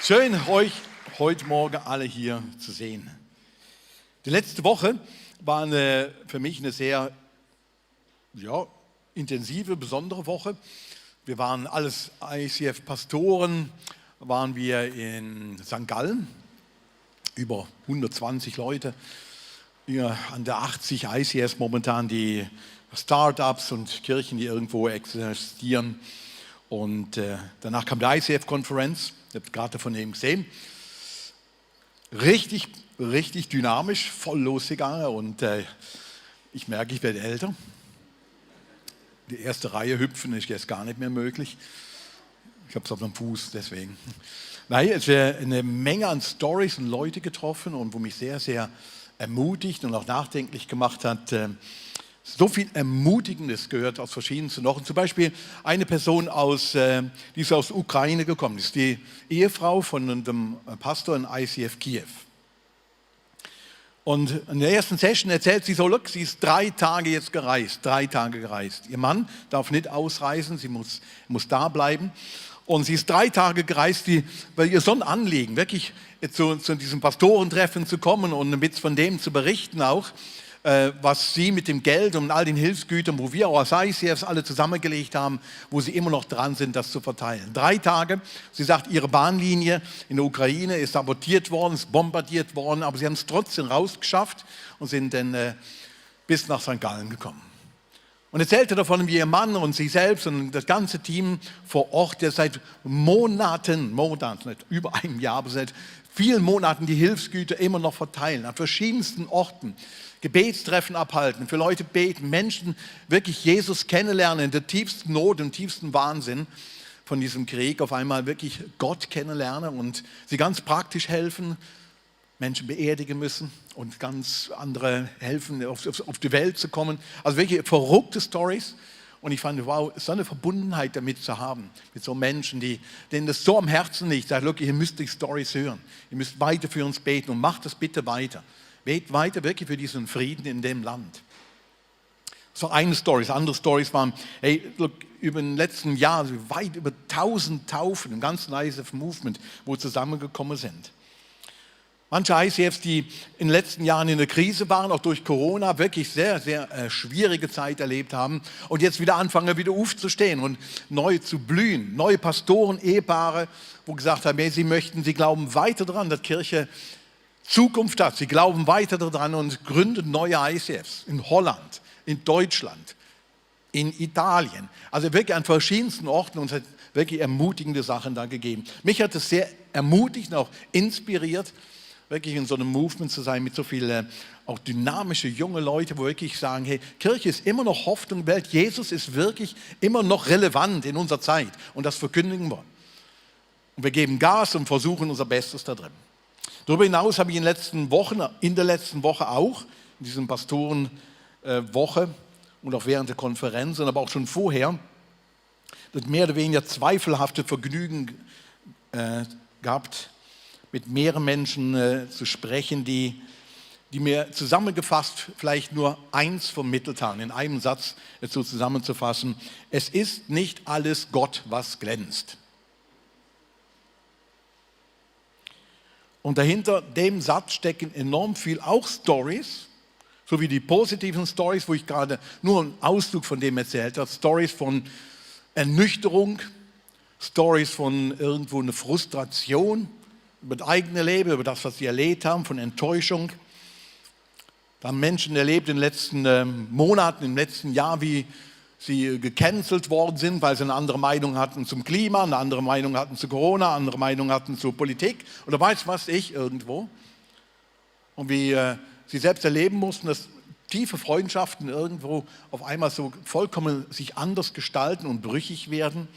Schön, euch heute Morgen alle hier zu sehen. Die letzte Woche war für mich eine sehr intensive, besondere Woche. Wir waren alles ICF-Pastoren, waren wir in St. Gallen, über 120 Leute, an der 80 ICFs momentan, die Startups und Kirchen, die irgendwo existieren. Und danach kam die ICF-Konferenz, ihr habt gerade davon eben gesehen. Richtig dynamisch, voll losgegangen und ich merke, ich werde älter. Die erste Reihe hüpfen ist jetzt gar nicht mehr möglich. Ich habe es auf dem Fuß, deswegen. Nein, es wäre eine Menge an Storys und Leute getroffen und wo mich sehr, sehr ermutigt und auch nachdenklich gemacht hat. So viel Ermutigendes gehört aus verschiedensten Orten. Zum Beispiel eine Person, die ist aus Ukraine gekommen, das ist die Ehefrau von einem Pastor in ICF Kiew. Und in der ersten Session erzählt sie so, look, sie ist 3 Tage jetzt gereist, 3 Tage gereist. Ihr Mann darf nicht ausreisen, sie muss da bleiben. Und sie ist 3 Tage gereist, weil ihr so ein Anliegen, wirklich zu diesem Pastorentreffen zu kommen und ein bisschen von dem zu berichten auch, was sie mit dem Geld und all den Hilfsgütern, wo wir auch als ICFs alle zusammengelegt haben, wo sie immer noch dran sind, das zu verteilen. 3 Tage, sie sagt, ihre Bahnlinie in der Ukraine ist sabotiert worden, ist bombardiert worden, aber sie haben es trotzdem rausgeschafft und sind dann bis nach St. Gallen gekommen. Und erzählte davon, wie ihr Mann und sie selbst und das ganze Team vor Ort, der seit Monaten, nicht über einem Jahr, aber seit vielen Monaten die Hilfsgüter immer noch verteilen, an verschiedensten Orten. Gebetstreffen abhalten, für Leute beten, Menschen wirklich Jesus kennenlernen, in der tiefsten Not, im tiefsten Wahnsinn von diesem Krieg, auf einmal wirklich Gott kennenlernen und sie ganz praktisch helfen, Menschen beerdigen müssen und ganz andere helfen, auf die Welt zu kommen. Also wirklich verrückte Stories. Und ich fand, wow, so eine Verbundenheit damit zu haben, mit so Menschen, denen das so am Herzen liegt. Sagt, look, ihr müsst die Stories hören. Ihr müsst weiter für uns beten und macht das bitte weiter. Bet weiter wirklich für diesen Frieden in dem Land. So eine Story. Andere Stories waren, über den letzten Jahr weit über 1000 Taufen im ganzen ICF-Movement, wo zusammengekommen sind. Manche ICFs, die in den letzten Jahren in der Krise waren, auch durch Corona, wirklich sehr, sehr schwierige Zeit erlebt haben und jetzt wieder anfangen, wieder aufzustehen und neu zu blühen. Neue Pastoren, Ehepaare, wo gesagt haben, sie glauben weiter daran, dass Kirche Zukunft hat. Sie glauben weiter daran und gründen neue ICFs in Holland, in Deutschland, in Italien. Also wirklich an verschiedensten Orten und es hat wirklich ermutigende Sachen da gegeben. Mich hat es sehr ermutigt und auch inspiriert, wirklich in so einem Movement zu sein mit so vielen auch dynamische junge Leute, wo wirklich sagen, hey, Kirche ist immer noch Hoffnung in der Welt. Jesus ist wirklich immer noch relevant in unserer Zeit und das verkündigen wir. Und wir geben Gas und versuchen unser Bestes da drin. Darüber hinaus habe ich in der letzten Woche auch, in diesem Pastorenwoche und auch während der Konferenzen, aber auch schon vorher, das mehr oder weniger zweifelhafte Vergnügen gehabt, mit mehreren Menschen zu sprechen, die mir zusammengefasst vielleicht nur eins vermittelt haben, in einem Satz so zusammenzufassen: Es ist nicht alles Gott, was glänzt. Und dahinter dem Satz stecken enorm viel auch Stories, so wie die positiven Stories, wo ich gerade nur einen Ausdruck von dem erzählt habe, Stories von Ernüchterung, Stories von irgendwo einer Frustration über das eigene Leben, über das, was sie erlebt haben, von Enttäuschung. Da haben Menschen erlebt in den letzten Monaten, im letzten Jahr, wie sie gecancelt worden sind, weil sie eine andere Meinung hatten zum Klima, eine andere Meinung hatten zu Corona, eine andere Meinung hatten zur Politik oder weiß was ich irgendwo. Und wie sie selbst erleben mussten, dass tiefe Freundschaften irgendwo auf einmal so vollkommen sich anders gestalten und brüchig werden.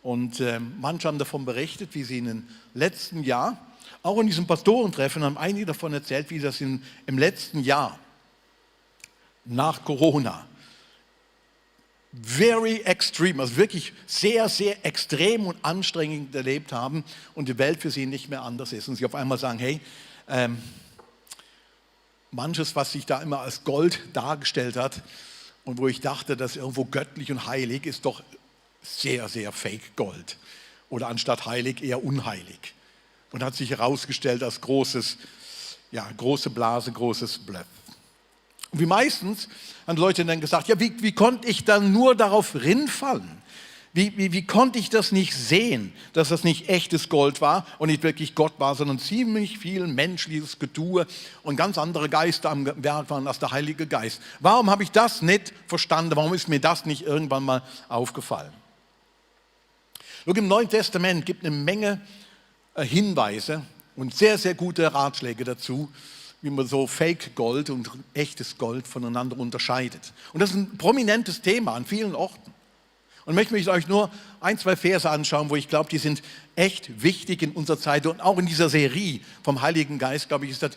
Und manche haben davon berichtet, wie sie in den letzten Jahr, auch in diesem Pastorentreffen, haben einige davon erzählt, wie das im letzten Jahr nach Corona very extreme, also wirklich sehr, sehr extrem und anstrengend erlebt haben und die Welt für sie nicht mehr anders ist. Und sie auf einmal sagen, hey, manches, was sich da immer als Gold dargestellt hat und wo ich dachte, das ist irgendwo göttlich und heilig, ist doch sehr, sehr Fake Gold. Oder anstatt heilig eher unheilig. und hat sich herausgestellt als große Blase, großes Bluff. Und wie meistens haben Leute dann gesagt, ja, wie konnte ich dann nur darauf rinfallen? Wie konnte ich das nicht sehen, dass das nicht echtes Gold war und nicht wirklich Gott war, sondern ziemlich viel menschliches Getue und ganz andere Geister am Werk waren als der Heilige Geist? Warum habe ich das nicht verstanden? Warum ist mir das nicht irgendwann mal aufgefallen? Schau, im Neuen Testament gibt es eine Menge Hinweise und sehr, sehr gute Ratschläge dazu, wie man so Fake Gold und echtes Gold voneinander unterscheidet. Und das ist ein prominentes Thema an vielen Orten. Und ich möchte euch nur 1, 2 Verse anschauen, wo ich glaube, die sind echt wichtig in unserer Zeit. Und auch in dieser Serie vom Heiligen Geist, glaube ich, ist das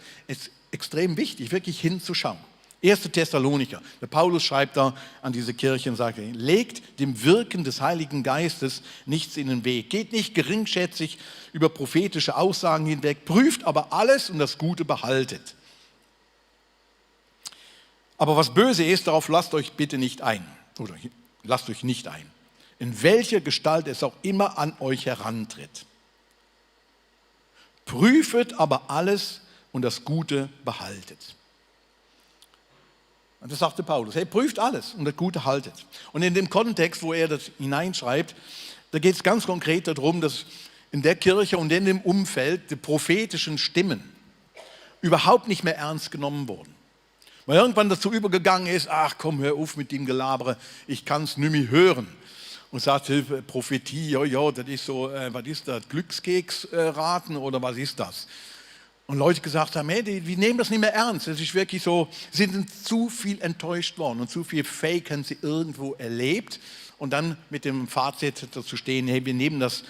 extrem wichtig, wirklich hinzuschauen. 1. Thessalonicher, der Paulus schreibt da an diese Kirche und sagt, legt dem Wirken des Heiligen Geistes nichts in den Weg. Geht nicht geringschätzig über prophetische Aussagen hinweg, prüft aber alles und das Gute behaltet. Aber was böse ist, darauf lasst euch bitte nicht ein. Oder lasst euch nicht ein. In welcher Gestalt es auch immer an euch herantritt. Prüfet aber alles und das Gute behaltet. Und das sagte Paulus, hey, prüft alles und das Gute haltet. Und in dem Kontext, wo er das hineinschreibt, da geht es ganz konkret darum, dass in der Kirche und in dem Umfeld die prophetischen Stimmen überhaupt nicht mehr ernst genommen wurden. Weil irgendwann dazu übergegangen ist, ach komm, hör auf mit dem Gelabere, ich kann es nicht mehr hören. Und sagte, Prophetie, ja, das ist so, was ist das, Glückskeksraten oder was ist das? Und Leute gesagt haben, hey, die nehmen das nicht mehr ernst. Das ist wirklich so, sie sind zu viel enttäuscht worden und zu viel Fake haben sie irgendwo erlebt. Und dann mit dem Fazit dazu stehen, hey, wir nehmen das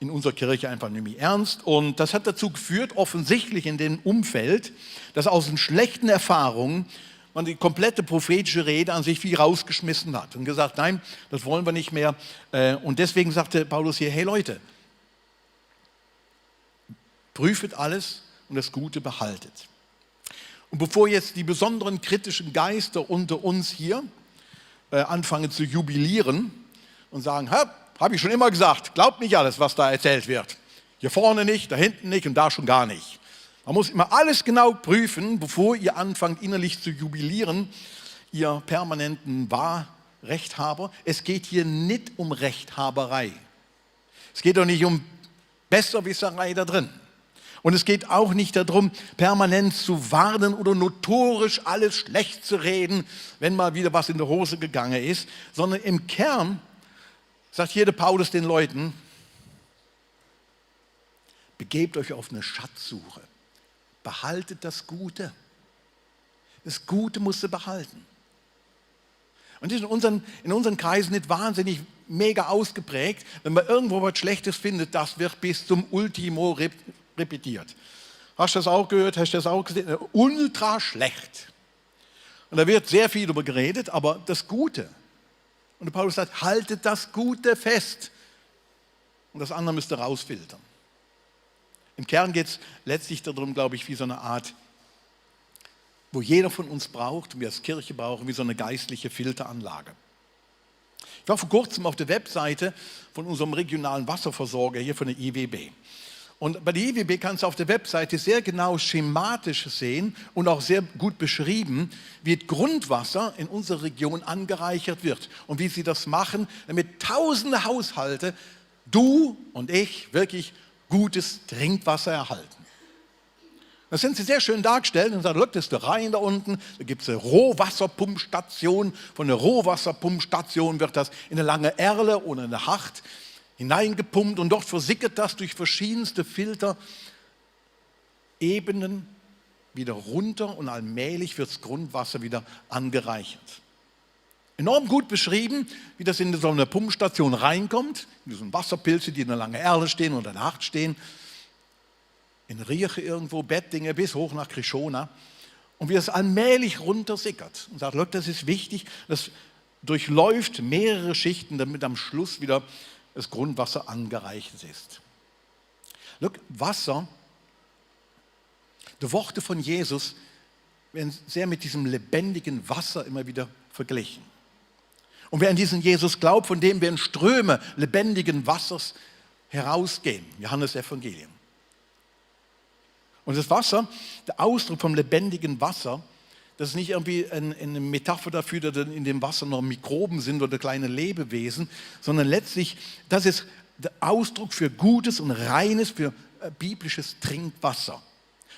in unserer Kirche einfach nicht mehr ernst. Und das hat dazu geführt, offensichtlich in dem Umfeld, dass aus den schlechten Erfahrungen man die komplette prophetische Rede an sich wie rausgeschmissen hat und gesagt, nein, das wollen wir nicht mehr. Und deswegen sagte Paulus hier, hey Leute, prüfet alles und das Gute behaltet. Und bevor jetzt die besonderen kritischen Geister unter uns hier anfangen zu jubilieren und sagen, habe ich schon immer gesagt, glaubt nicht alles, was da erzählt wird. Hier vorne nicht, da hinten nicht und da schon gar nicht. Man muss immer alles genau prüfen, bevor ihr anfangt innerlich zu jubilieren, ihr permanenten Wahrrechthaber. Es geht hier nicht um Rechthaberei. Es geht auch nicht um Besserwisserei da drin. Und es geht auch nicht darum, permanent zu warnen oder notorisch alles schlecht zu reden, wenn mal wieder was in die Hose gegangen ist, sondern im Kern sagt hier der Paulus den Leuten, begebt euch auf eine Schatzsuche. Behaltet das Gute. Das Gute musst du behalten. Und das ist in unseren Kreisen nicht wahnsinnig mega ausgeprägt. Wenn man irgendwo was Schlechtes findet, das wird bis zum Ultimo repetiert. Hast du das auch gehört? Hast du das auch gesehen? Ultra schlecht. Und da wird sehr viel darüber geredet, aber das Gute. Und der Paulus sagt, haltet das Gute fest. Und das andere müsst ihr rausfiltern. Im Kern geht es letztlich darum, glaube ich, wie so eine Art, wo jeder von uns braucht, wir als Kirche brauchen, wie so eine geistliche Filteranlage. Ich war vor kurzem auf der Webseite von unserem regionalen Wasserversorger hier von der IWB. Und bei der IWB kannst du auf der Webseite sehr genau schematisch sehen und auch sehr gut beschrieben, wie Grundwasser in unserer Region angereichert wird und wie sie das machen, damit tausende Haushalte, du und ich, wirklich gutes Trinkwasser erhalten. Das sind sie sehr schön dargestellt und sagen, look, das ist der Rhein da unten, da gibt es eine Rohwasserpumpstation. Von der Rohwasserpumpstation wird das in eine lange Erle oder eine Hacht hineingepumpt und dort versickert das durch verschiedenste Filterebenen wieder runter und allmählich wird das Grundwasser wieder angereichert. Enorm gut beschrieben, wie das in so eine Pumpstation reinkommt. Das sind Wasserpilze, die in einer langen Erle stehen oder in der Hacht stehen. In Rieche irgendwo, Bettdinge bis hoch nach Krishona. Und wie das allmählich runtersickert. Und sagt, look, das ist wichtig, das durchläuft mehrere Schichten, damit am Schluss wieder das Grundwasser angereichert ist. Look, Wasser, die Worte von Jesus werden sehr mit diesem lebendigen Wasser immer wieder verglichen. Und wer an diesen Jesus glaubt, von dem werden Ströme lebendigen Wassers herausgehen. Johannes Evangelium. Und das Wasser, der Ausdruck vom lebendigen Wasser, das ist nicht irgendwie eine Metapher dafür, dass in dem Wasser noch Mikroben sind oder kleine Lebewesen, sondern letztlich, das ist der Ausdruck für gutes und reines, für biblisches Trinkwasser.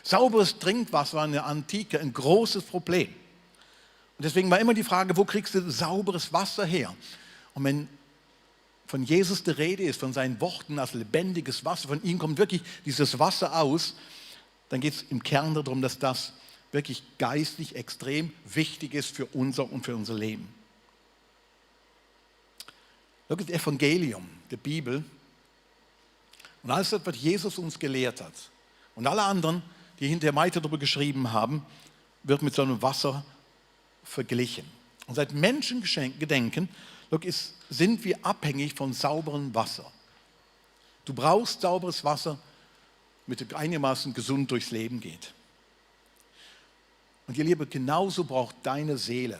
Sauberes Trinkwasser war in der Antike ein großes Problem. Und deswegen war immer die Frage, wo kriegst du sauberes Wasser her? Und wenn von Jesus die Rede ist, von seinen Worten als lebendiges Wasser, von ihm kommt wirklich dieses Wasser aus, dann geht es im Kern darum, dass das wirklich geistlich extrem wichtig ist für unser und für unser Leben. Schau das Evangelium der Bibel und alles das, was Jesus uns gelehrt hat. Und alle anderen, die hinterher weiter darüber geschrieben haben, wird mit so einem Wasser verglichen. Und seit Menschengedenken sind wir abhängig von sauberem Wasser. Du brauchst sauberes Wasser, damit du einigermaßen gesund durchs Leben geht. Und ihr Lieben, genauso braucht deine Seele,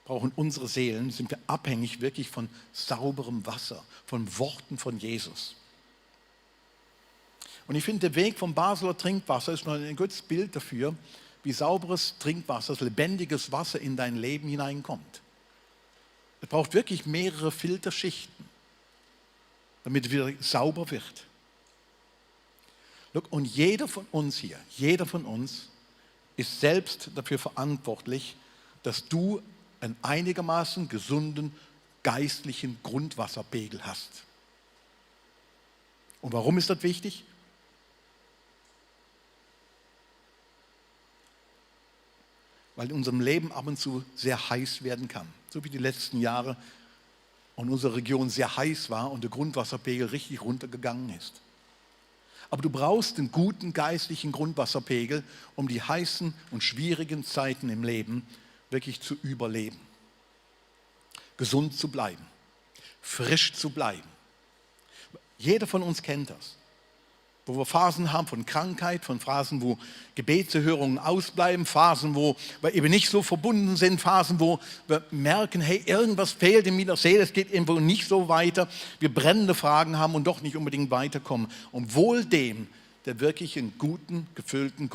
brauchen unsere Seelen, sind wir abhängig wirklich von sauberem Wasser, von Worten von Jesus. Und ich finde, der Weg vom Basler Trinkwasser ist noch ein gutes Bild dafür, wie sauberes Trinkwasser, lebendiges Wasser in dein Leben hineinkommt. Es braucht wirklich mehrere Filterschichten, damit es wieder sauber wird. Und jeder von uns hier, jeder von uns ist selbst dafür verantwortlich, dass du einen einigermaßen gesunden geistlichen Grundwasserpegel hast. Und warum ist das wichtig? Weil in unserem Leben ab und zu sehr heiß werden kann. So wie die letzten Jahre und unsere Region sehr heiß war und der Grundwasserpegel richtig runtergegangen ist. Aber du brauchst einen guten geistlichen Grundwasserpegel, um die heißen und schwierigen Zeiten im Leben wirklich zu überleben. Gesund zu bleiben, frisch zu bleiben. Jeder von uns kennt das. Wo wir Phasen haben von Krankheit, von Phasen, wo Gebetserhörungen ausbleiben, Phasen, wo wir eben nicht so verbunden sind, Phasen, wo wir merken, hey, irgendwas fehlt in meiner Seele, es geht irgendwo nicht so weiter, wir brennende Fragen haben und doch nicht unbedingt weiterkommen. Und wohl dem, der wirklich einen guten, gefüllten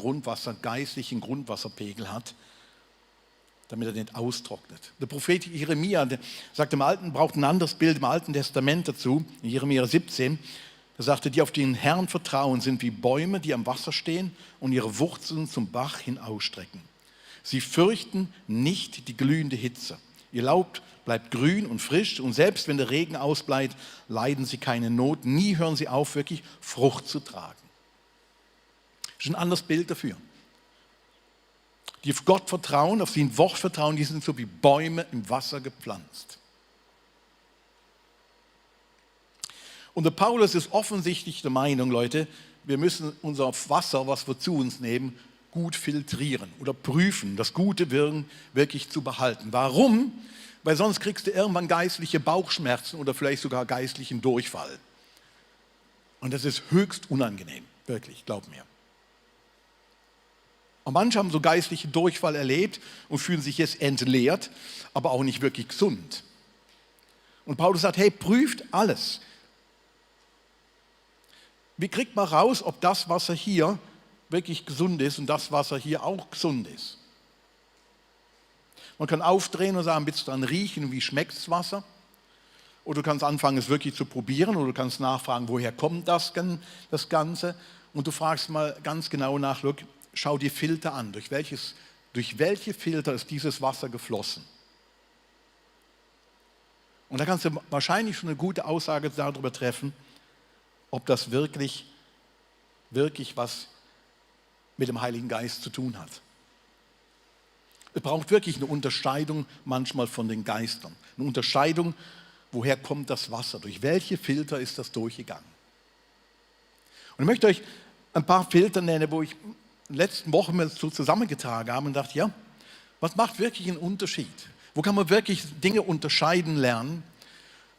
geistlichen Grundwasserpegel hat, damit er nicht austrocknet. Der Prophet Jeremia, der sagt braucht ein anderes Bild im Alten Testament dazu, in Jeremia 17, er sagte, die auf den Herrn vertrauen, sind wie Bäume, die am Wasser stehen und ihre Wurzeln zum Bach hin ausstrecken. Sie fürchten nicht die glühende Hitze. Ihr Laub bleibt grün und frisch und selbst wenn der Regen ausbleibt, leiden sie keine Not. Nie hören sie auf, wirklich Frucht zu tragen. Das ist ein anderes Bild dafür. Die auf Gott vertrauen, auf sein Wort vertrauen, die sind so wie Bäume im Wasser gepflanzt. Und der Paulus ist offensichtlich der Meinung, Leute, wir müssen unser Wasser, was wir zu uns nehmen, gut filtrieren oder prüfen, das gute Wirken wirklich zu behalten. Warum? Weil sonst kriegst du irgendwann geistliche Bauchschmerzen oder vielleicht sogar geistlichen Durchfall. Und das ist höchst unangenehm, wirklich, glaub mir. Und manche haben so geistlichen Durchfall erlebt und fühlen sich jetzt entleert, aber auch nicht wirklich gesund. Und Paulus sagt, hey, prüft alles. Wie kriegt man raus, ob das Wasser hier wirklich gesund ist und das Wasser hier auch gesund ist? Man kann aufdrehen und sagen, willst du dran riechen, wie schmeckt das Wasser? Oder du kannst anfangen, es wirklich zu probieren oder du kannst nachfragen, woher kommt das Ganze? Und du fragst mal ganz genau nach, schau dir Filter an, durch welche Filter ist dieses Wasser geflossen? Und da kannst du wahrscheinlich schon eine gute Aussage darüber treffen, ob das wirklich was mit dem Heiligen Geist zu tun hat. Es braucht wirklich eine Unterscheidung manchmal von den Geistern. Eine Unterscheidung, woher kommt das Wasser, durch welche Filter ist das durchgegangen. Und ich möchte euch ein paar Filter nennen, wo ich in den letzten Wochen mir so zusammengetragen habe und dachte, ja, was macht wirklich einen Unterschied? Wo kann man wirklich Dinge unterscheiden lernen,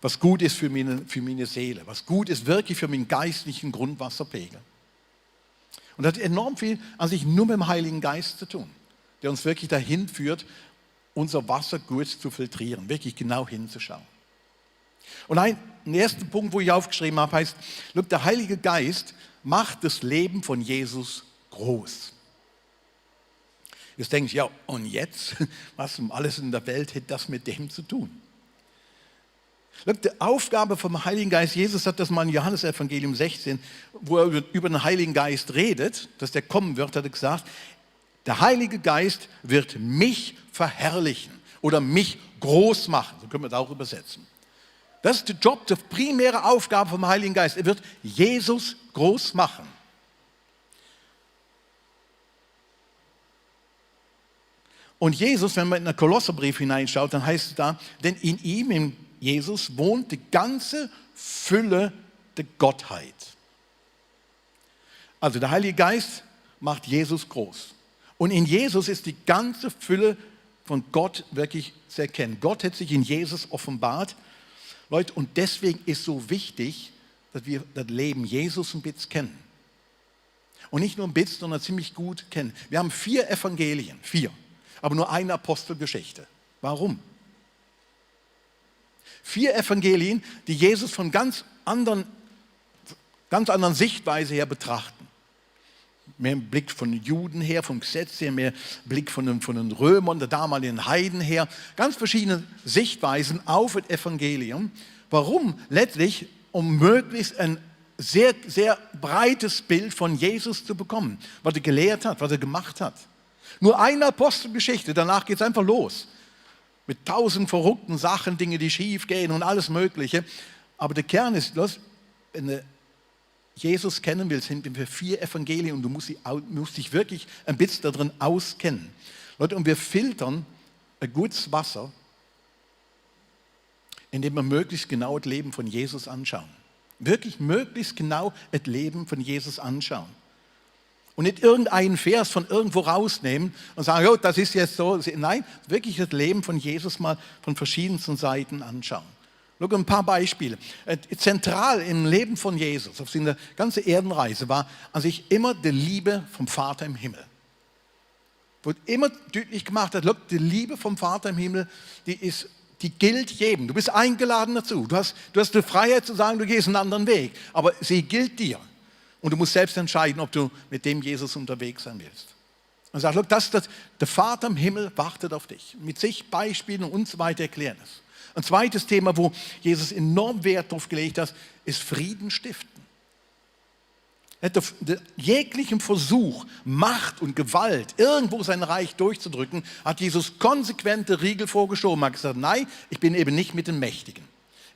was gut ist für meine Seele, was gut ist wirklich für meinen geistlichen Grundwasserpegel. Und das hat enorm viel an sich nur mit dem Heiligen Geist zu tun, der uns wirklich dahin führt, unser Wasser gut zu filtrieren, wirklich genau hinzuschauen. Und ein erster Punkt, wo ich aufgeschrieben habe, heißt, der Heilige Geist macht das Leben von Jesus groß. Jetzt denke ich, ja, und jetzt? Was um alles in der Welt hätte das mit dem zu tun? Die Aufgabe vom Heiligen Geist, Jesus hat das mal in Johannesevangelium 16, wo er über den Heiligen Geist redet, dass der kommen wird, hat er gesagt, der Heilige Geist wird mich verherrlichen oder mich groß machen. So können wir das auch übersetzen. Das ist der Job, die primäre Aufgabe vom Heiligen Geist. Er wird Jesus groß machen. Und Jesus, wenn man in den Kolosserbrief hineinschaut, dann heißt es da, denn in ihm, in Jesus, wohnt die ganze Fülle der Gottheit. Also der Heilige Geist macht Jesus groß. Und in Jesus ist die ganze Fülle von Gott wirklich zu erkennen. Gott hat sich in Jesus offenbart. Leute, und deswegen ist so wichtig, dass wir das Leben Jesus ein bisschen kennen. Und nicht nur ein bisschen, sondern ziemlich gut kennen. Wir haben 4 Evangelien, 4, aber nur eine Apostelgeschichte. Warum? 4 Evangelien, die Jesus von ganz anderen Sichtweise her betrachten. Mehr Blick von den Juden her, vom Gesetz her, mehr Blick von den Römern, der damaligen Heiden her. Ganz verschiedene Sichtweisen auf das Evangelium. Warum? Letztlich, um möglichst ein sehr, sehr breites Bild von Jesus zu bekommen. Was er gelehrt hat, was er gemacht hat. Nur eine Apostelgeschichte, danach geht es einfach los. Mit 1000 verrückten Sachen, Dinge, die schief gehen und alles Mögliche. Aber der Kern ist, wenn du Jesus kennen willst, sind wir 4 Evangelien und du musst dich wirklich ein bisschen darin auskennen. Leute, und wir filtern ein gutes Wasser, indem wir möglichst genau das Leben von Jesus anschauen. Wirklich möglichst genau das Leben von Jesus anschauen. Und nicht irgendeinen Vers von irgendwo rausnehmen und sagen, oh, das ist jetzt so. Nein, wirklich das Leben von Jesus mal von verschiedensten Seiten anschauen. Schau ein paar Beispiele. Zentral im Leben von Jesus, auf seiner ganzen Erdenreise, war an sich immer die Liebe vom Vater im Himmel. Wurde immer deutlich gemacht, die Liebe vom Vater im Himmel, die gilt jedem. Du bist eingeladen dazu. Du hast die Freiheit zu sagen, du gehst einen anderen Weg. Aber sie gilt dir. Und du musst selbst entscheiden, ob du mit dem Jesus unterwegs sein willst. Und sagt, der Vater im Himmel wartet auf dich. Mit sich Beispielen und so weiter erklären es. Ein zweites Thema, wo Jesus enorm Wert darauf gelegt hat, ist Frieden stiften. Jeglichen Versuch, Macht und Gewalt, irgendwo sein Reich durchzudrücken, hat Jesus konsequente Riegel vorgeschoben. Er hat gesagt, nein, ich bin eben nicht mit den Mächtigen.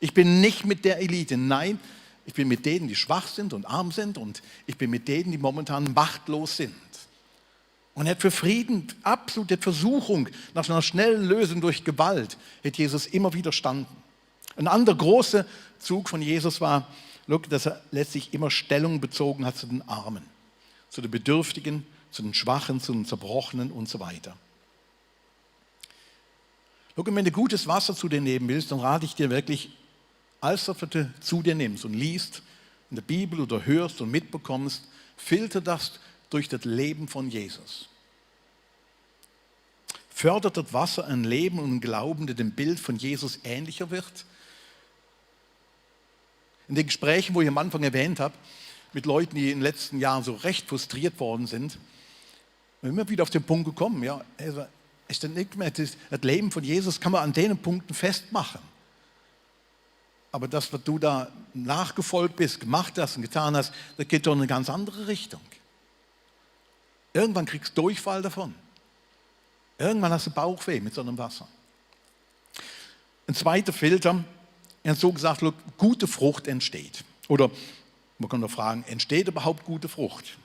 Ich bin nicht mit der Elite. Nein, ich bin mit denen, die schwach sind und arm sind und ich bin mit denen, die momentan machtlos sind. Und er hat für Frieden, absolute Versuchung nach einer schnellen Lösung durch Gewalt, hat Jesus immer widerstanden. Ein anderer großer Zug von Jesus war, dass er letztlich immer Stellung bezogen hat zu den Armen, zu den Bedürftigen, zu den Schwachen, zu den Zerbrochenen und so weiter. Wenn du gutes Wasser zu dir nehmen willst, dann rate ich dir wirklich, alles, was du zu dir nimmst und liest in der Bibel oder hörst und mitbekommst, filter das durch das Leben von Jesus. Fördert das Wasser ein Leben und ein Glauben, der dem Bild von Jesus ähnlicher wird? In den Gesprächen, wo ich am Anfang erwähnt habe, mit Leuten, die in den letzten Jahren so recht frustriert worden sind, bin ich immer wieder auf den Punkt gekommen, ja, also, ist dann nicht mehr, das Leben von Jesus kann man an den Punkten festmachen. Aber das, was du da nachgefolgt bist, gemacht hast und getan hast, das geht doch in eine ganz andere Richtung. Irgendwann kriegst du Durchfall davon. Irgendwann hast du Bauchweh mit so einem Wasser. Ein zweiter Filter, er hat so gesagt, gute Frucht entsteht. Oder man kann doch fragen, entsteht überhaupt gute Frucht?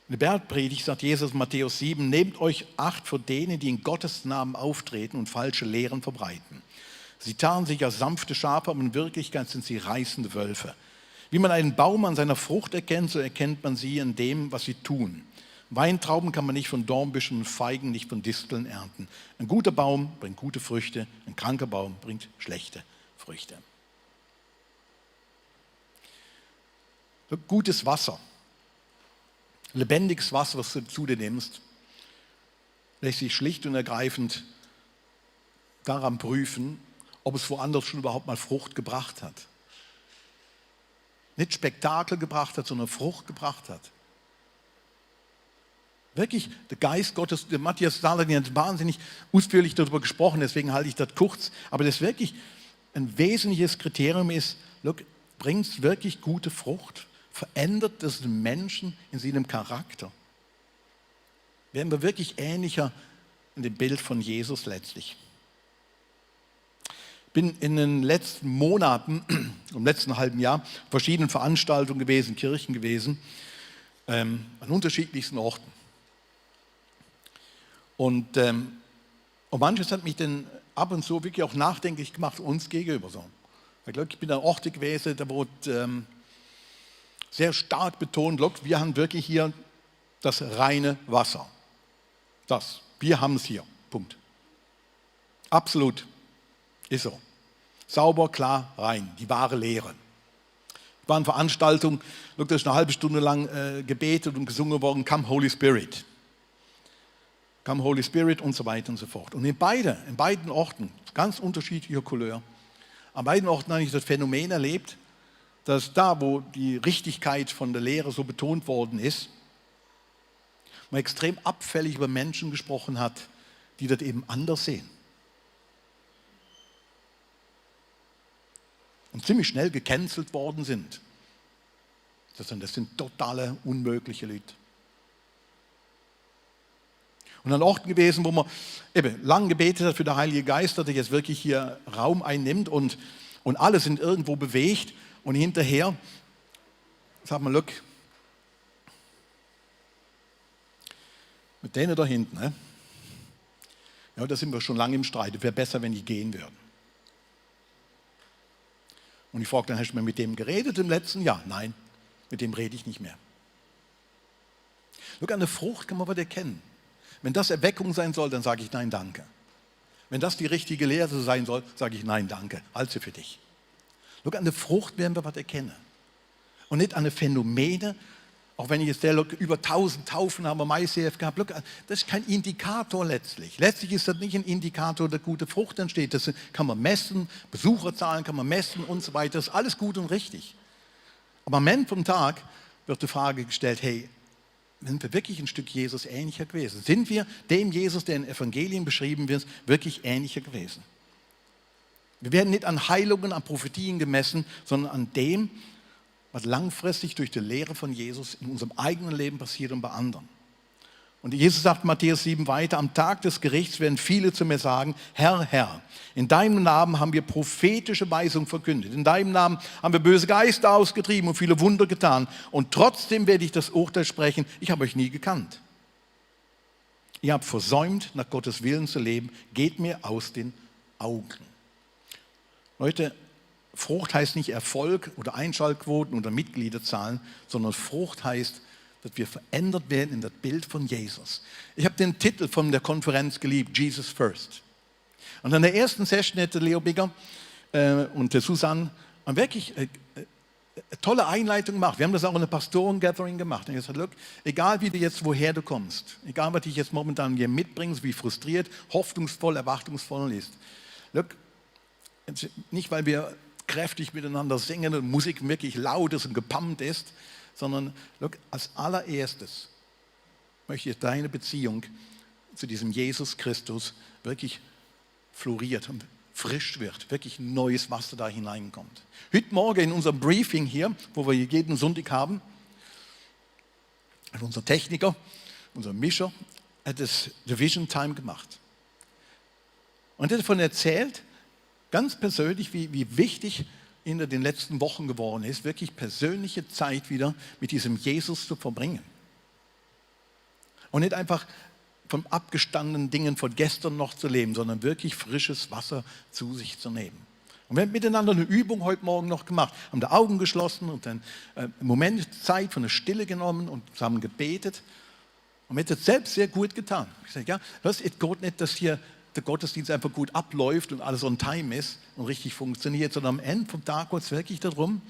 In der Bergpredigt sagt Jesus in Matthäus 7, nehmt euch Acht vor denen, die in Gottes Namen auftreten und falsche Lehren verbreiten. Sie tarnen sich als sanfte Schafe, aber in Wirklichkeit sind sie reißende Wölfe. Wie man einen Baum an seiner Frucht erkennt, so erkennt man sie an dem, was sie tun. Weintrauben kann man nicht von Dornbüschen und Feigen nicht von Disteln ernten. Ein guter Baum bringt gute Früchte, ein kranker Baum bringt schlechte Früchte. Gutes Wasser, lebendiges Wasser, was du zu dir nimmst, lässt sich schlicht und ergreifend daran prüfen, ob es woanders schon überhaupt mal Frucht gebracht hat. Nicht Spektakel gebracht hat, sondern Frucht gebracht hat. Wirklich, der Geist Gottes, der Matthias Saladin hat wahnsinnig ausführlich darüber gesprochen, deswegen halte ich das kurz. Aber das wirklich ein wesentliches Kriterium ist, bringt es wirklich gute Frucht? Verändert das den Menschen in seinem Charakter? Werden wir wirklich ähnlicher in dem Bild von Jesus letztlich? Ich bin in den letzten Monaten, im letzten halben Jahr, auf verschiedenen Veranstaltungen gewesen, Kirchen gewesen, an unterschiedlichsten Orten. Und manches hat mich dann ab und zu wirklich auch nachdenklich gemacht, uns gegenüber so. Ich bin an Orte gewesen, da wurde sehr stark betont, wir haben wirklich hier das reine Wasser. Wir haben es hier, Punkt. Absolut, ist so. Sauber, klar, rein, die wahre Lehre. Es waren Veranstaltungen, da ist eine halbe Stunde lang gebetet und gesungen worden, Come Holy Spirit. Come Holy Spirit und so weiter und so fort. Und in beiden Orten, ganz unterschiedlicher Couleur, an beiden Orten habe ich das Phänomen erlebt, dass da, wo die Richtigkeit von der Lehre so betont worden ist, man extrem abfällig über Menschen gesprochen hat, die das eben anders sehen. Und ziemlich schnell gecancelt worden sind. Das sind totale, unmögliche Leute. Und an Orten gewesen, wo man eben lang gebetet hat für den Heiligen Geist, dass er jetzt wirklich hier Raum einnimmt und alle sind irgendwo bewegt und hinterher sagt man, mit denen da hinten, ja, da sind wir schon lange im Streit, es wäre besser, wenn die gehen würden. Und ich frage dann, hast du mal mit dem geredet im letzten Jahr? Nein, mit dem rede ich nicht mehr. An der Frucht kann man was erkennen. Wenn das Erweckung sein soll, dann sage ich nein, danke. Wenn das die richtige Lehre sein soll, sage ich nein, danke, halte sie für dich. An der Frucht werden wir was erkennen. Und nicht an den Phänomene, auch wenn ich jetzt über 1000 Taufen habe, MyCF gehabt, das ist kein Indikator letztlich. Letztlich ist das nicht ein Indikator, dass gute Frucht entsteht. Das kann man messen, Besucherzahlen kann man messen und so weiter. Das ist alles gut und richtig. Aber am Ende vom Tag wird die Frage gestellt, hey, sind wir wirklich ein Stück Jesus ähnlicher gewesen? Sind wir dem Jesus, der in Evangelien beschrieben wird, wirklich ähnlicher gewesen? Wir werden nicht an Heilungen, an Prophetien gemessen, sondern an dem, was langfristig durch die Lehre von Jesus in unserem eigenen Leben passiert und bei anderen. Und Jesus sagt in Matthäus 7 weiter, am Tag des Gerichts werden viele zu mir sagen, Herr, Herr, in deinem Namen haben wir prophetische Weisung verkündet, in deinem Namen haben wir böse Geister ausgetrieben und viele Wunder getan und trotzdem werde ich das Urteil sprechen, ich habe euch nie gekannt. Ihr habt versäumt, nach Gottes Willen zu leben, geht mir aus den Augen. Leute, Frucht heißt nicht Erfolg oder Einschaltquoten oder Mitgliederzahlen, sondern Frucht heißt, dass wir verändert werden in das Bild von Jesus. Ich habe den Titel von der Konferenz geliebt, Jesus First. Und an der ersten Session hätte Leo Bigger und der Susanne wirklich eine tolle Einleitung gemacht. Wir haben das auch in der Pastoren-Gathering gemacht. Und ich habe gesagt, egal wie du jetzt, woher du kommst, egal was dich jetzt momentan hier mitbringst, wie frustriert, hoffnungsvoll, erwartungsvoll ist. Nicht, weil wir kräftig miteinander singen und Musik wirklich laut ist und gepumpt ist, sondern als allererstes möchte ich deine Beziehung zu diesem Jesus Christus wirklich floriert und frisch wird, wirklich neues Wasser da hineinkommt. Heute Morgen in unserem Briefing hier, wo wir jeden Sonntag haben, hat unser Techniker, unser Mischer, hat das Division Time gemacht. Und er hat davon erzählt, ganz persönlich, wie wichtig in den letzten Wochen geworden ist, wirklich persönliche Zeit wieder mit diesem Jesus zu verbringen. Und nicht einfach von abgestandenen Dingen von gestern noch zu leben, sondern wirklich frisches Wasser zu sich zu nehmen. Und wir haben miteinander eine Übung heute Morgen noch gemacht, haben die Augen geschlossen und dann einen Moment Zeit von der Stille genommen und zusammen gebetet. Und mir hat das selbst sehr gut getan. Ich sage, ja, das ist Gott nicht, dass hier der Gottesdienst einfach gut abläuft und alles on time ist und richtig funktioniert, sondern am Ende vom Tag geht es wirklich darum,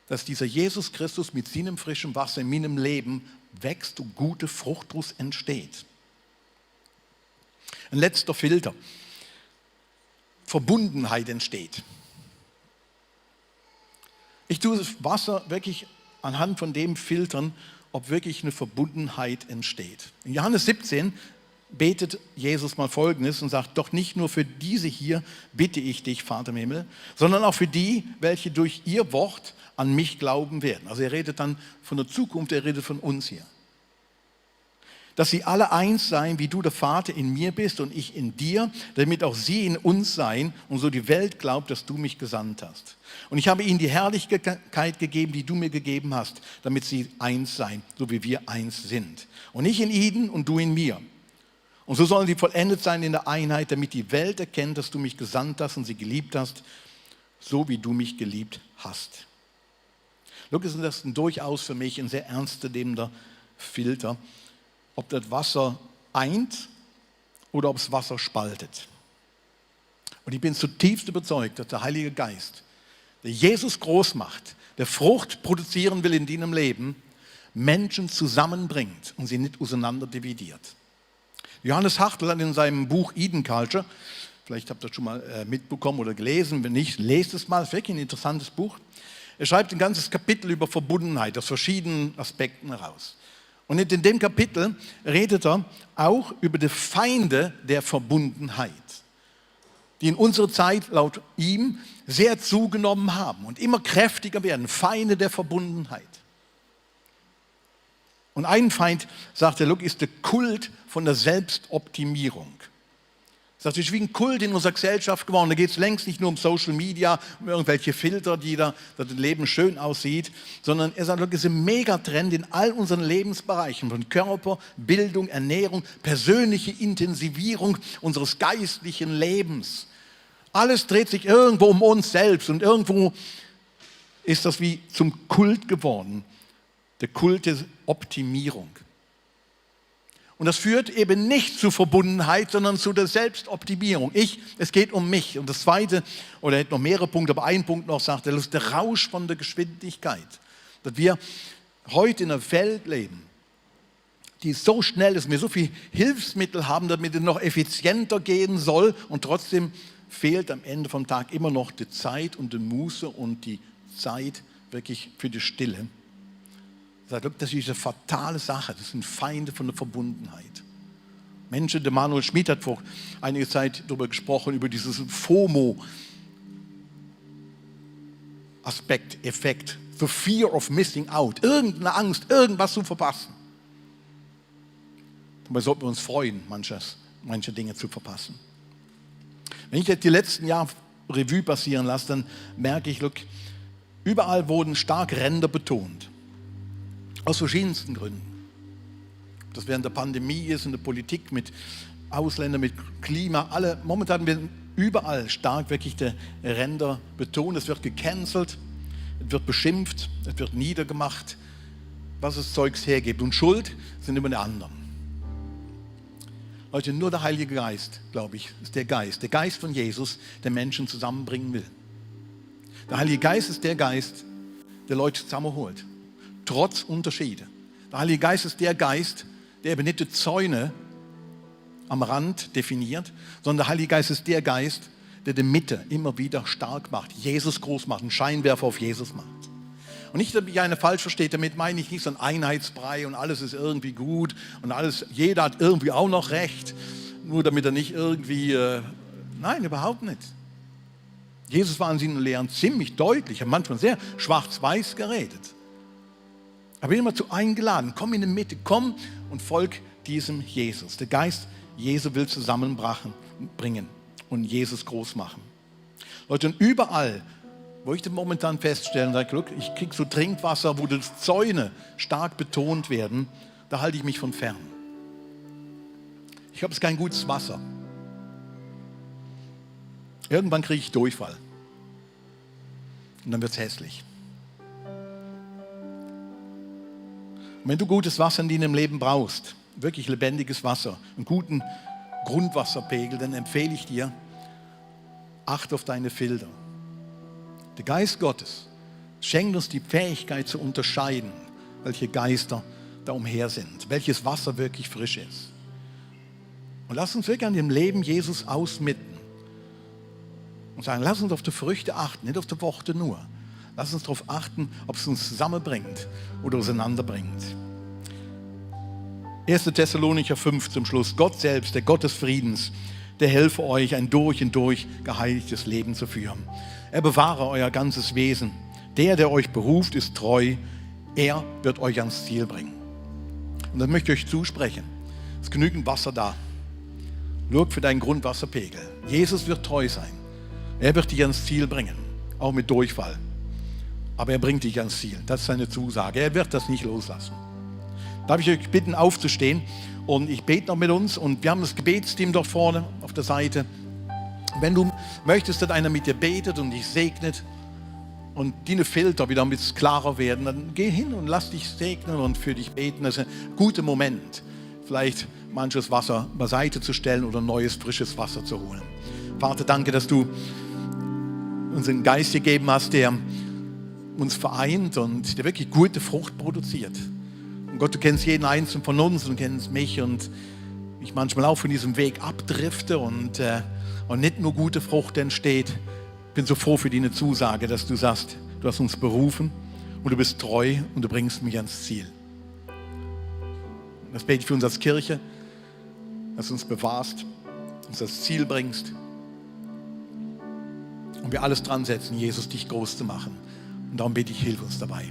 dass dieser Jesus Christus mit seinem frischen Wasser in meinem Leben wächst und gute Frucht daraus entsteht. Ein letzter Filter. Verbundenheit entsteht. Ich tue das Wasser wirklich anhand von dem filtern, ob wirklich eine Verbundenheit entsteht. In Johannes 17 betet Jesus mal Folgendes und sagt, doch nicht nur für diese hier bitte ich dich, Vater im Himmel, sondern auch für die, welche durch ihr Wort an mich glauben werden. Also er redet dann von der Zukunft, er redet von uns hier. Dass sie alle eins seien, wie du der Vater in mir bist und ich in dir, damit auch sie in uns seien und so die Welt glaubt, dass du mich gesandt hast. Und ich habe ihnen die Herrlichkeit gegeben, die du mir gegeben hast, damit sie eins seien, so wie wir eins sind. Und ich in ihnen und du in mir. Und so sollen sie vollendet sein in der Einheit, damit die Welt erkennt, dass du mich gesandt hast und sie geliebt hast, so wie du mich geliebt hast. Lukas, das ist durchaus für mich ein sehr ernst nehmender Filter, ob das Wasser eint oder ob es Wasser spaltet. Und ich bin zutiefst überzeugt, dass der Heilige Geist, der Jesus groß macht, der Frucht produzieren will in deinem Leben, Menschen zusammenbringt und sie nicht auseinander dividiert. Johannes Hartl hat in seinem Buch Eden Culture, vielleicht habt ihr das schon mal mitbekommen oder gelesen, wenn nicht, lest es mal, es ist wirklich ein interessantes Buch. Er schreibt ein ganzes Kapitel über Verbundenheit aus verschiedenen Aspekten heraus. Und in dem Kapitel redet er auch über die Feinde der Verbundenheit, die in unserer Zeit laut ihm sehr zugenommen haben und immer kräftiger werden. Feinde der Verbundenheit. Und ein Feind, sagt er, ist der Kult von der Selbstoptimierung. Das ist wie ein Kult in unserer Gesellschaft geworden. Da geht es längst nicht nur um Social Media, um irgendwelche Filter, dass das Leben schön aussieht, sondern er sagt, es ist ein Megatrend in all unseren Lebensbereichen, von Körper, Bildung, Ernährung, persönliche Intensivierung unseres geistlichen Lebens. Alles dreht sich irgendwo um uns selbst und irgendwo ist das wie zum Kult geworden, der Kult der Optimierung. Und das führt eben nicht zu Verbundenheit, sondern zu der Selbstoptimierung. Es geht um mich. Und das Zweite, oder er hat noch mehrere Punkte, aber ein Punkt noch, sagt er, das ist der Rausch von der Geschwindigkeit. Dass wir heute in einer Welt leben, die so schnell ist, wir so viele Hilfsmittel haben, damit es noch effizienter gehen soll und trotzdem fehlt am Ende vom Tag immer noch die Zeit und die Muße und die Zeit wirklich für die Stille. Das ist eine fatale Sache, das sind Feinde von der Verbundenheit. Menschen, der Manuel Schmid hat vor einiger Zeit darüber gesprochen, über dieses FOMO-Aspekt, Effekt, the fear of missing out, irgendeine Angst, irgendwas zu verpassen. Dabei sollten wir uns freuen, manche Dinge zu verpassen. Wenn ich jetzt die letzten Jahre Revue passieren lasse, dann merke ich, überall wurden stark Ränder betont. Aus verschiedensten Gründen. Ob das während der Pandemie ist, in der Politik, mit Ausländern, mit Klima, momentan werden überall stark wirklich die Ränder betont. Es wird gecancelt, es wird beschimpft, es wird niedergemacht, was das Zeugs hergibt. Und Schuld sind immer die anderen. Leute, nur der Heilige Geist, glaube ich, ist der Geist von Jesus, der Menschen zusammenbringen will. Der Heilige Geist ist der Geist, der Leute zusammenholt. Trotz Unterschiede. Der Heilige Geist ist der Geist, der eben nicht die Zäune am Rand definiert, sondern der Heilige Geist ist der Geist, der die Mitte immer wieder stark macht, Jesus groß macht, einen Scheinwerfer auf Jesus macht. Und nicht, dass mich einer falsch versteht, damit meine ich nicht so ein Einheitsbrei und alles ist irgendwie gut und jeder hat irgendwie auch noch recht, nur damit er nicht irgendwie, nein, überhaupt nicht. Jesus war in seinen Lehren ziemlich deutlich, hat manchmal sehr schwarz-weiß geredet. Aber immer zu eingeladen, komm in die Mitte, komm und folg diesem Jesus. Der Geist Jesu will zusammenbringen und Jesus groß machen. Leute, und überall, wo ich das momentan feststelle, ich kriege so Trinkwasser, wo die Zäune stark betont werden, da halte ich mich von fern. Ich habe es kein gutes Wasser. Irgendwann kriege ich Durchfall. Und dann wird es hässlich. Und wenn du gutes Wasser in deinem Leben brauchst, wirklich lebendiges Wasser, einen guten Grundwasserpegel, dann empfehle ich dir, achte auf deine Filter. Der Geist Gottes schenkt uns die Fähigkeit zu unterscheiden, welche Geister da umher sind, welches Wasser wirklich frisch ist. Und lass uns wirklich an dem Leben Jesus ausmitten und sagen, lass uns auf die Früchte achten, nicht auf die Worte nur. Lass uns darauf achten, ob es uns zusammenbringt oder auseinanderbringt. 1. Thessalonicher 5 zum Schluss. Gott selbst, der Gott des Friedens, der helfe euch, ein durch und durch geheiligtes Leben zu führen. Er bewahre euer ganzes Wesen. Der euch beruft, ist treu. Er wird euch ans Ziel bringen. Und das möchte ich euch zusprechen. Es ist genügend Wasser da. Schaut für deinen Grundwasserpegel. Jesus wird treu sein. Er wird dich ans Ziel bringen, auch mit Durchfall. Aber er bringt dich ans Ziel. Das ist seine Zusage. Er wird das nicht loslassen. Darf ich euch bitten, aufzustehen? Und ich bete noch mit uns. Und wir haben das Gebetsteam dort vorne auf der Seite. Wenn du möchtest, dass einer mit dir betet und dich segnet und deine Filter wieder ein bisschen klarer werden, dann geh hin und lass dich segnen und für dich beten. Das ist ein guter Moment, vielleicht manches Wasser beiseite zu stellen oder neues, frisches Wasser zu holen. Vater, danke, dass du uns einen Geist gegeben hast, der uns vereint und der wirklich gute Frucht produziert. Und Gott, du kennst jeden Einzelnen von uns und kennst mich und ich manchmal auch von diesem Weg abdrifte und nicht nur gute Frucht entsteht. Ich bin so froh für deine Zusage, dass du sagst, du hast uns berufen und du bist treu und du bringst mich ans Ziel. Das bete ich für uns als Kirche, dass du uns bewahrst, uns das Ziel bringst und wir alles dran setzen, Jesus, dich groß zu machen. Und darum bete ich, hilf uns dabei.